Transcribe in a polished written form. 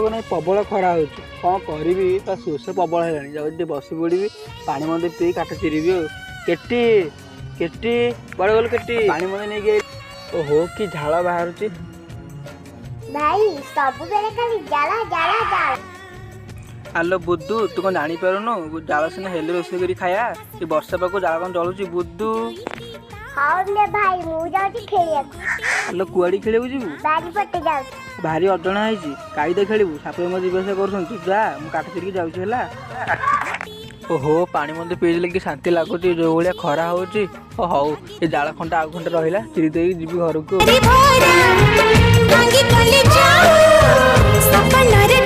ନାହିଁ, ପ୍ରବଳ ଖରା ହେଉଛି। କ'ଣ କରିବି? ତା ଶୋଷ ପ୍ରବଳ ହେଲାଣି। ଯାଉଛି ଟିକେ ବସି ପଡ଼ିବି, ପାଣି ମନ୍ଦେ ପିଇ କାଠ ଚିରିବି। ଆଉ କେଟି, କେଟି, କୁଆଡ଼େ ଗଲୁ କେଟି? ପାଣି ମନ୍ଦେ ନେଇକି ଆଇଲି। ଓହୋ, କି ଝାଳ ବାହାରୁଛି! ଭାଇ, ସବୁବେଳେ ଖାଲି ଜାଳ ଜାଳ ଜାଳ। ଆଲୋ ବୁଧୁ, ତୁ କ'ଣ ଜାଣିପାରୁନୁ? ଜାଳ ସିନା ହେଲେ ରୋଷେଇ କରି ଖାଇବା। ଏ ବର୍ଷା ପାଖକୁ ଜାଳ କ'ଣ ଜଳୁଛି ବୁଧୁ? ହଉ ଲେ ଭାଇ, ମୁଁ ଯାଉଛି ଖେଳିବାକୁ। ଆଲୋ, କୁଆଡ଼ି ଖେଳିବାକୁ ଯିବୁ? ବାରିପଟେ ଯାଉଛି। ଭାରି ଅଜଣା ହେଇଛି, କାଇଦା ଖେଳିବୁ। ସାପ ବେଙ୍ଗ ଯିବା ଆସିବା କରୁଛନ୍ତି। ତୁ ଯା, ମୁଁ କାଠ ଚିରିକି ଯାଉଛି। ହେଲା। ଓହୋ, ପାଣି ମନ୍ଦେ ପିଇଦେଲେ କି ଶାନ୍ତି ଲାଗୁଛି, ଯୋଉ ଭଳିଆ ଖରା ହଉଛି। ଓ ହଉ, ଏ ଜାଳ ଖଣ୍ଡା ଆଉ ଖଣ୍ଡେ ରହିଲା, ଚିରି ଦେଇକି ଯିବି ଘରକୁ। ଭାଙ୍ଗି କଲେ ଯାଉ ସପନରେ।